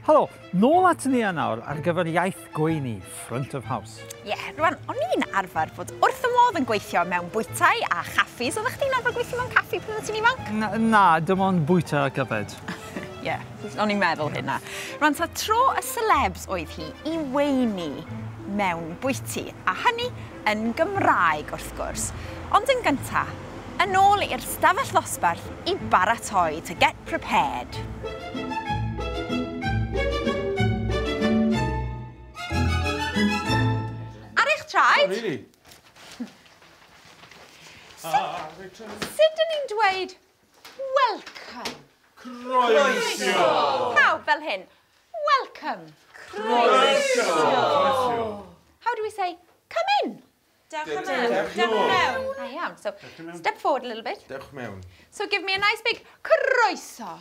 Helo, nôl at ni nawr ar gyfer iaith gweini, front of house. Ie, yeah, rwan, o'n i'n arfer bod wrth y modd yn gweithio mewn bwytai a chaffis. Oeddech chdi'n arfer gweithio mewn caffi pan oeddet ti'n ifanc? Na, na, dim ond bwyta ac yfed. Ie, yeah, o'n i'n meddwl hynna. Rwan, ta tro y celebs oedd hi i weini mewn bwyty, a hynny yn Gymraeg wrth gwrs. Ond yn gynta, yn ôl i'r stafell ddosbarth i baratoi, to get prepared. Ar eich traed. Oh, really? Sut dyn ni'n dweud welcome? Croeso! Pawb fel hyn. Welcome. Croeso! How do we say come in? Dewch mewn. Dewch mewn. Da iawn. So, step forward a little bit. Dewch mewn. So give me a nice big croeso.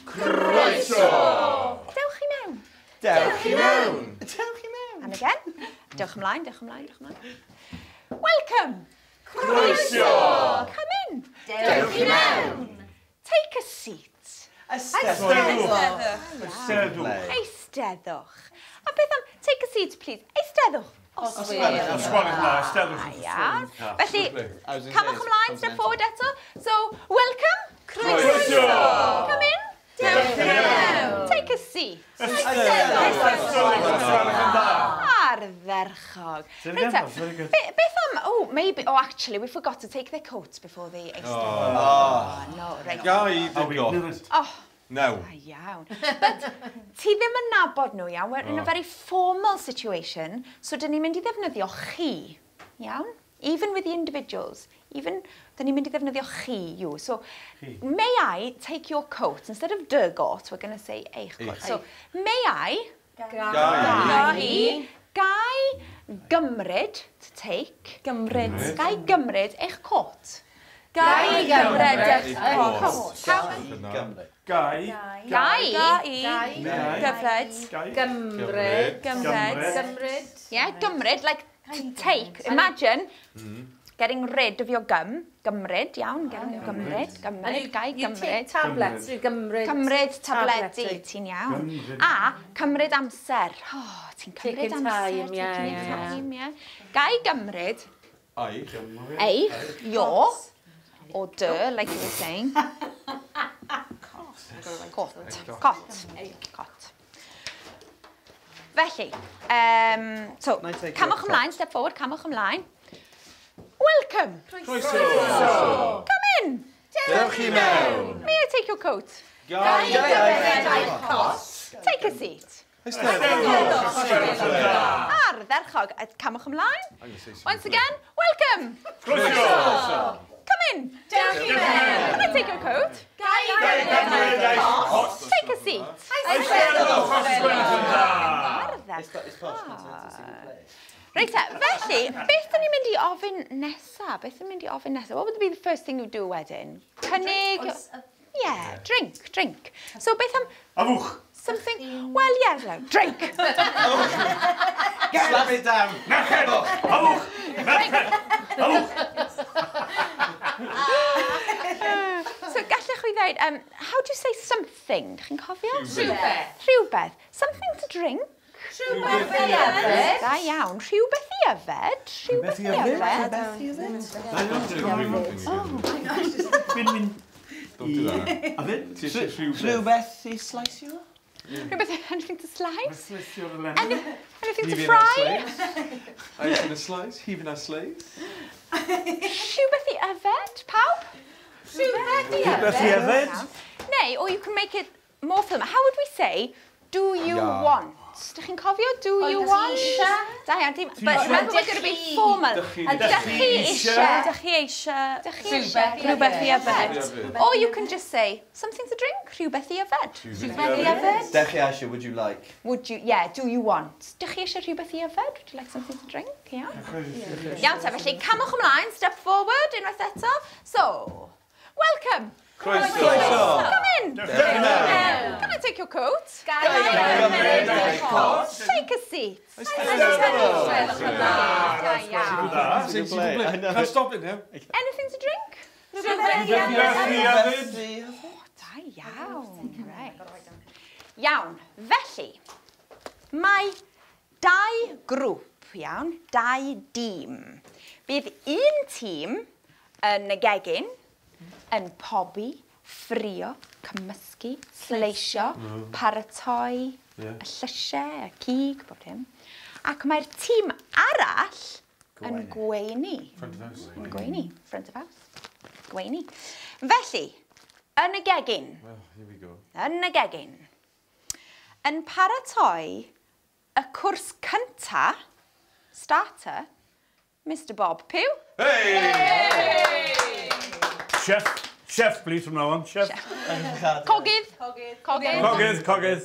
Croeso! Dewch i mewn. Dewch i mewn! Dewch i mewn! And again. Dewch ymlaen, dewch ymlaen, dewch ymlaen. Welcome. Croeso! Come in. Dewch i mewn! Take a seat. Eisteddwch! Eisteddwch! Eisteddwch. A beth am take a seat, please? Eisteddwch. Os gwelwch yn dda, eisteddwch. Iawn. Felly, camwch ymlaen, step forward eto. So, welcome. Croeso! Come in. Dewch i mewn. Take a seat. Eisteddwch! Ardderchog. Reit te, beth am, oh, maybe, oh, actually, we forgot to take their coats before they eistedd. Oh, no, right. Gai dy Oh. No. Da iawn. But ti ddim yn nabod nhw, iawn? We're in a very formal situation, so dyn ni'n mynd i ddefnyddio chi, iawn? Even with the individuals, even, dyn ni'n mynd i ddefnyddio chi, you. So, may I take your coat? Instead of dy got, we're going to say eich coat. So, may I... Gai. Gai gymryd, to take. Gymryd. Gai gymryd eich cot. Gai gymryd eich cot. Gai. Gai. Gai. Gymryd. Gymryd. Gymryd. Gymryd. Yeah, gymryd, like to take. Imagine getting rid of your gum. Gymryd, iawn, gymryd, gymryd, gai You take gymryd. tablets, you gymryd. Cymryd tabledi, ti'n iawn. A cymryd amser. Oh, ti'n cymryd Taking amser. time, yeah, taking yeah. time, yeah. Gai gymryd Eich. eich, your, or dy, like you were saying. Cot. Cot. Cot. Felly, so, camwch ymlaen, step forward, camwch ymlaen. Welcome. Croeso! Come in. Dewch i mewn! May I take your coat? Gai gymryd eich cot. Take a seat. Eisteddwch! Ardderchog. Camwch ymlaen. Once again, welcome. Croeso! Come in. Dewch i mewn. Can I take your coat? Gai gymryd eich cot. Take a seat. Eisteddwch! Ardderchog. Reit te, felly, beth dyn ni'n mynd i ofyn nesa? Beth dyn ni'n mynd i ofyn nesa? What would be the first thing you do wedyn? Cynnig... Yeah, drink, drink. So beth am... Afwch! Something... Well, yeah, no, drink. Slap it down. Merched! Afwch! Merched! Afwch! So gallech chi ddweud, how do you say something? Dych chi'n cofio? Rhywbeth. Rhywbeth. Something to drink. Rhywbeth i yfed. Da iawn. Rhywbeth i yfed. Rhywbeth i yfed. Don't do that. Ti eisiau rhywbeth? Rhywbeth i slicio? Rhywbeth, anything to slice? Anything to Heaving fry? Ice in a slice, heaving a slice. Rhywbeth i yfed, pawb? Rhywbeth i Rhywbeth i yfed. Neu, or you can make it more film. How would we say, do you Yeah. want? Dych chi'n cofio, do you want? Da iawn, dim... But remember, we're going to be formal. Dych chi Dych chi eisiau? Dych chi eisiau Dych chi eisiau? rhywbeth i yfed? Or you can just say, something to drink, rhywbeth i yfed. Rhywbeth i yfed? Dech chi eisiau, would you like? Would you, yeah, do you want? Dych chi eisiau rhywbeth i yfed? Would you like something to drink? Yeah. Iawn te, felly camwch ymlaen, step forward unwaith eto. So, welcome. Croeso! Come in. Can I take your coat? Gai gymryd eich cot. Take a seat. Da iawn. Can I stop it now? Anything to drink? Rhywbeth i yfed. Oh, da iawn. Right. Iawn, felly, mae dau grŵp, iawn, dau dîm. Bydd un tîm yn y gegin, yn pobi, ffrio, cymysgu, sleisio, paratoi, y llysiau, y cig, bob dim. Ac mae'r tîm arall yn gweini. Front of house. Yn gweini, front of house. Gweini. Felly, yn y gegin, Well, here we go. yn y gegin, yn paratoi y cwrs cynta, starter, Mr Bob Pugh. Hey! Chef, chef, please, from now on. Chef. Cogydd. Cogydd. Cogydd, cogydd.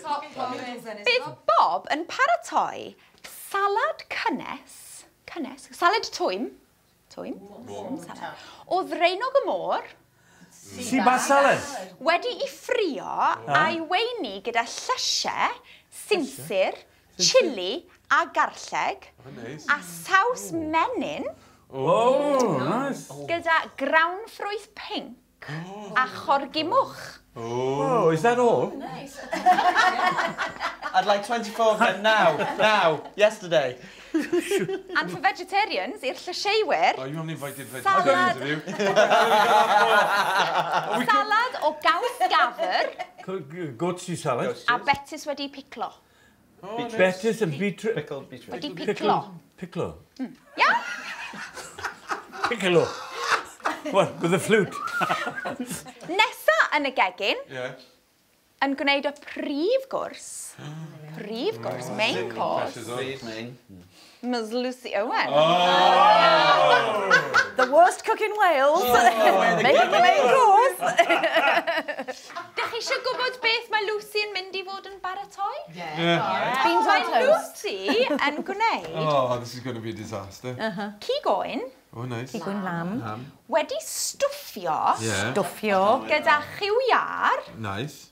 Bydd Bob yn paratoi salad cynnes, cynnes, salad twym, twym, salad, o ddraenog y môr, Sea bass salad. wedi i ffrio a'i weini gyda llysiau, sinsir, chili a garlleg, Oh, nice. a saws menyn Oh, nice. gyda grawnffrwyth pinc a chorgimwch. Oh, is that all? I'd like 24 of them now. Now. Yesterday. And for vegetarians, i'r llysieuwyr, Oh, you haven't invited Salad. vegetarians, have you? salad o gaws gafr Goat cheese salad. a betys wedi piclo. Oh, nice. Betis and beetroot. Pickled beetroot. Wedi piclo. Piccolo. Iawn? Piccolo. What, with the flute? Nesa yn y gegin, Yeah. yn gwneud y prif gwrs, prif gwrs, main course, Pressure's on. Please, main. Ms Lucy Owen. Oh. The worst cook in Wales. Making the main course. Dych chi eisiau gwybod beth mae Lucy yn mynd i fod yn baratoi? Yeah. Beans on Mae toast. Lucy yn gwneud Oh, this is going to be a disaster. cig oen Oh, nice. Cig lamb. wedi stwffio Yeah. Stwffio. gyda chyw iâr, Nice.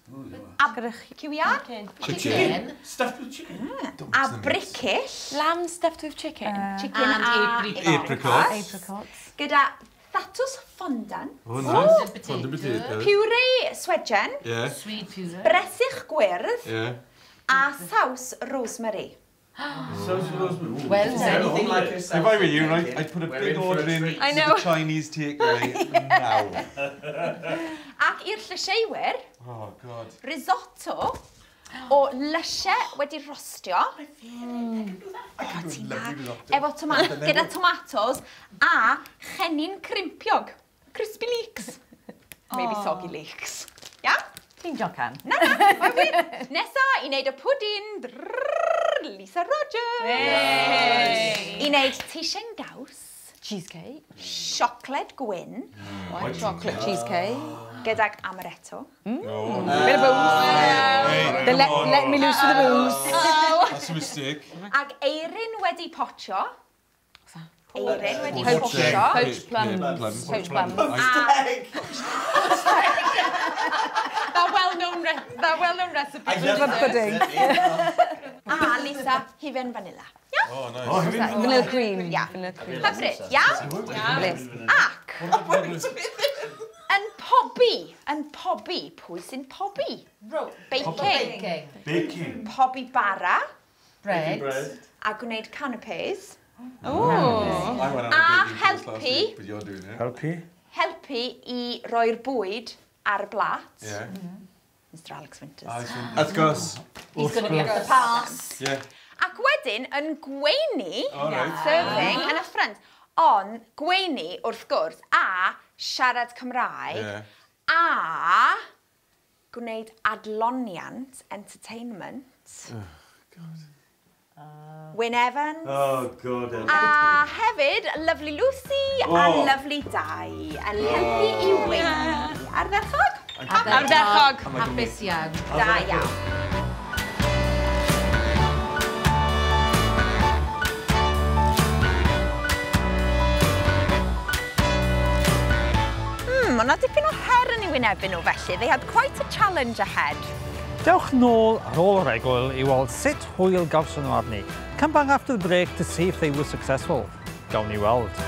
a cyw iâr, Chicken. Stuffed with chicken. a bricyll, Lamb stuffed with chicken. chicken a Apricots. Apricots. gyda thatws fondant, Oh, nice. Fondant potato. puree swedgen, Yeah. Sweet puree. bresych gwyrdd Yeah. a saws rosemary. Well done. Anything like yourself. If I were you, right, I'd put a big order in I to know. the Chinese takeaway now. Ac i'r llysieuwyr, Oh, God. risotto o lysiau wedi rostio. Lovely risotto. Efo toma gyda tomatos a chennin crimpiog. Crispy leeks. Maybe soggy leeks. Ia? Ti'n jocan. Na, na, mae'n wir. Nesa, i wneud y pwdin, drrrr, Lisa Rogers. I wneud teisen gaws, Cheesecake. siocled gwyn, White chocolate cheesecake. gydag amaretto. Oh, Bit of booze. Hey, The come let, on. let me loose with the booze. That's a mistake. Ac eirin wedi potio. Eirin wedi Poached potio. egg. Poached plums. Yeah, plums. Poached plums. That well-known, that well-known recipe. I love that. Pudding. A Lisa, hufen vanilla. Ia? Oh, nice. Vanilla cream. Yeah. Vanilla cream. Hyfryd, iawn? Bliss. Ac yn pobi, pwy sy'n pobi? Baking. Baking. Baking. Pobi bara Bread. a gwneud canapés. I went on a A baking course last helpu. week, but you're doing it. Helpu. Helpu i roi'r bwyd ar y blat. Yeah. Mr Alex Winters. Of course. He's going to be at the pass. Yeah. Ac wedyn yn gweini, All right. serving yn y ffrynt, ond gweini wrth gwrs a siarad Cymraeg Yeah. a gwneud adloniant, entertainment. God. Wyn Evans. Oh, God. A hefyd, Lovely Lucy a Oh. Lovely Dai yn helpu i weini. Ardderchog? Ardderchog. Hapus iawn. Da iawn. Mae yna dipyn o her yn ei wynebu nhw felly. They had quite a challenge ahead. Dewch nôl ar ôl yr egwyl i weld sut hwyl gawson nhw arni. Come back after the break to see if they were successful. Gawn ni weld.